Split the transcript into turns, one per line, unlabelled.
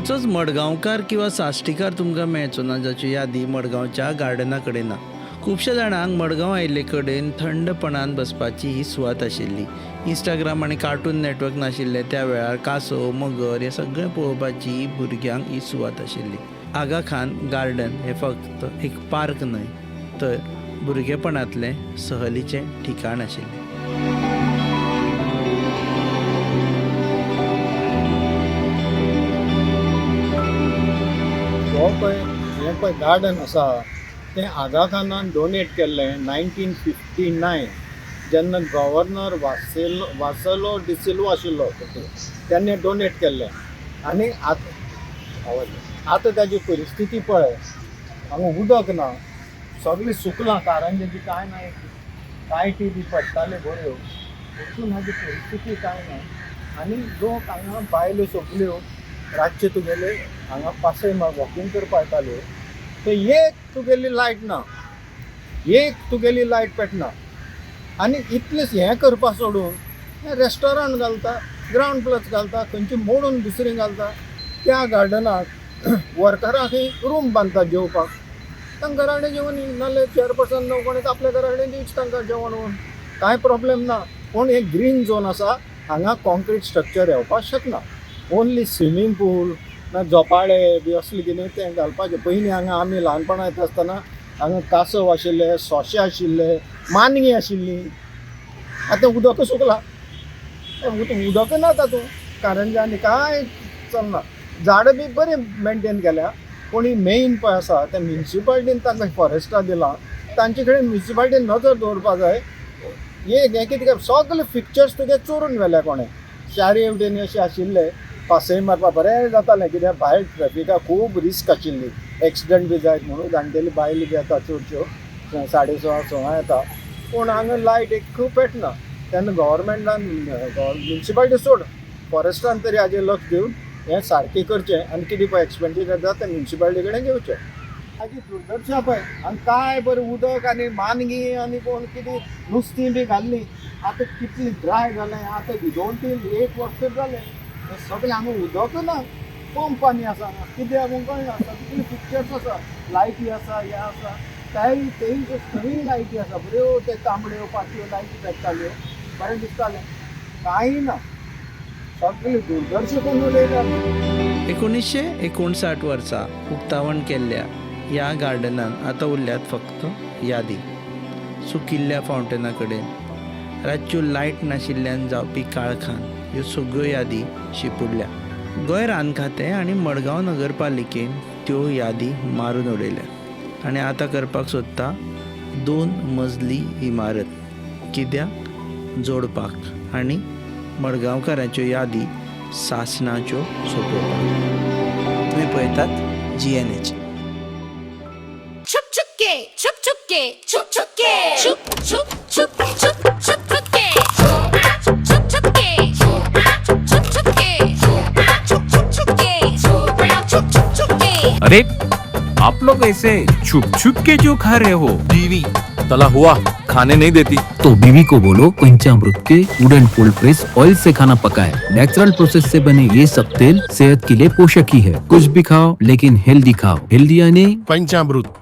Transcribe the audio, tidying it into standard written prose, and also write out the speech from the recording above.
खंयचोच मडगांवकार किंवा साश्टीकार तुमकां मेळचो ना जाच्यो यादी मडगांवच्या गार्डना कडेन ना. खुबश्या जाणांक मडगांव आयिल्ले कडेन थंडपणान बसपाची ही सुवात आशिल्ली. इंस्टाग्राम आनी कार्टून नेटवर्क नाशिल्ले त्या वेळार कासव, मगर हें सगळें पळोवपाची भुरग्यांक ही सुवात आशिल्ली. आगा खान गार्डन हें फक्त एक पार्क न्हय तर भुरगेपणांतलें सहलीचें ठिकाण आशिल्लें.
हो पळय हें पळय गार्डन आसा तें आगा खानान डोनेट केल्लें 1959, जेन्ना गव्हर्नर वासेलो वासेलो डिसिल्वा आशिल्लो तेन्ना डोनेट केल्लें. आनी आतां आतां ताजी परिस्थिती पळय, हांगा उदक ना, सगळें सुकलां, कारंजाची कांय ना, कायटी बी पडटाल्यो बऱ्यो, वचून हाजी परिस्थिती कांय ना. आनी लोक हांगा बायलो सगल्यो रातचे तुगेले हांगा पासय वॉकिंग करपाक येताल्यो, ते एक तुगेली लायट ना, एक तुगेली लायट पेटना. आनी इतलें हें करपा सोडून हें रेस्टॉरंट घालता, ग्रावंड प्लस घालता, खंयची मोडून दुसरी घालता. त्या गार्डनाक वर्करांकय रूम बांदता जेवपाक, तांकां घरा कडेन जेवण नाल्यार चेअरपर्सन न्हू कोण आपल्या घरा कडेन दिवचें तांकां जेवण म्हणून, कांय प्रॉब्लेम ना. पूण एक ग्रीन झोन आसा, हांगा कॉन्क्रीट स्ट्रक्चर येवपाक शकना. ओन्ली स्विमींग पूल ना झोपाळे बी असलें कितें तें घालपाचें. पयलीं हांगा आमी ल्हानपणां येता आसतना हांगा कासव आशिल्ले, सोंशे आशिल्ले, मानगीं आशिल्लीं. आतां उदकूच सुकलां, उदक ना तातूंत, कारंजा आनी कांय चलना. झाडां बी बरीं मेनटेन केल्या, पूण ही मेन पळय आसा तें म्युनिसिपालिटीन तांकां फॉरेस्टाक दिलां, तांचे कडेन म्युनिसिपालिटीन नजर दवरपा जाय. एक हें कितें सगळे पिक्चर्स तुगे चोरून व्हेल्या कोणें. चारी वटेन अशें आशिल्ले पासय मारपाक बरें जातालें, कित्याक भायर ट्रॅफिकाक खूब रिस्क आशिल्ली, एक्सिडंट बी जायत म्हणून. जाणटेली बायलो बी येता चडश्यो 6:30 सवां येता, पूण हांगा लायट एक पेटना. तेन्ना गव्हर्मेंटान म्युनिसिपालिटी सोड, फॉरेस्टान तरी हाजेर लक्ष दिवन हें सारकें करचें आनी कितें पळय एक्सपेंडिचर जाता तें म्युनिसिपालिटी कडेन घेवचें. हाजी दुर्दर्शा पळय, आनी काय बरें उदक आनी मानगीं आनी कोण कितें नुस्तीं बी घाल्लीं, आतां कितलीं ड्राय जालें. आतां 2-3 एक वर्स तरी जालें सगळें हांगा उदक ना, पंप आनी आसा कित्याक म्हूण कळना. सगळीं पिक्चर्स आसा, लायटी आसा, हें आसा, तेय तेय थंय लायटी आसा बऱ्यो, ते तांबड्यो पांचव्यो लायटी पेट्टाल्यो, बरें दिसतालें. कांय ना, सगळें दुर्दर्श करून उडयला.
1959 वर्सा उक्तावण केल्ल्या ह्या गार्डनान आतां उरल्यात फक्त यादी. सुकिल्ल्या फावंटना कडेन रातच्यो लायट नाशिल्ल्यान जावपी काळखान ह्यो सगळ्यो यादी शिपुडल्या. गोंय रान खातें आनी मडगांव नगरपालिकेन त्यो यादी मारून उडयल्यात आनी आतां करपाक सोदता 2 मजली इमारत, कित्याक जोडपाक आनी मडगांवकारांच्यो यादी सासणाच्यो सोंपोवपाक. तुमी पळयतात GNH.
छुप छुप के छुप छुप के छुप छुप के छुप छुप छुप छुप छुप छुप के छुप छुप छुप के छुप छुप छुप के छुप छुप छुप के छुप छुप छुप के।
अरे आप लोग ऐसे छुप छुप के जो खा रहे हो?
बीवी तला हुआ खाने नहीं देती।
तो बीवी को बोलो पंचामृत के वुडन कोल्ड प्रेस ऑयल से खाना पकाए। नेचुरल प्रोसेस से बने ये सब तेल सेहत के लिए पोषक ही है। कुछ भी खाओ लेकिन हेल्दी खाओ। हेल्दी यानी
पंचामृत।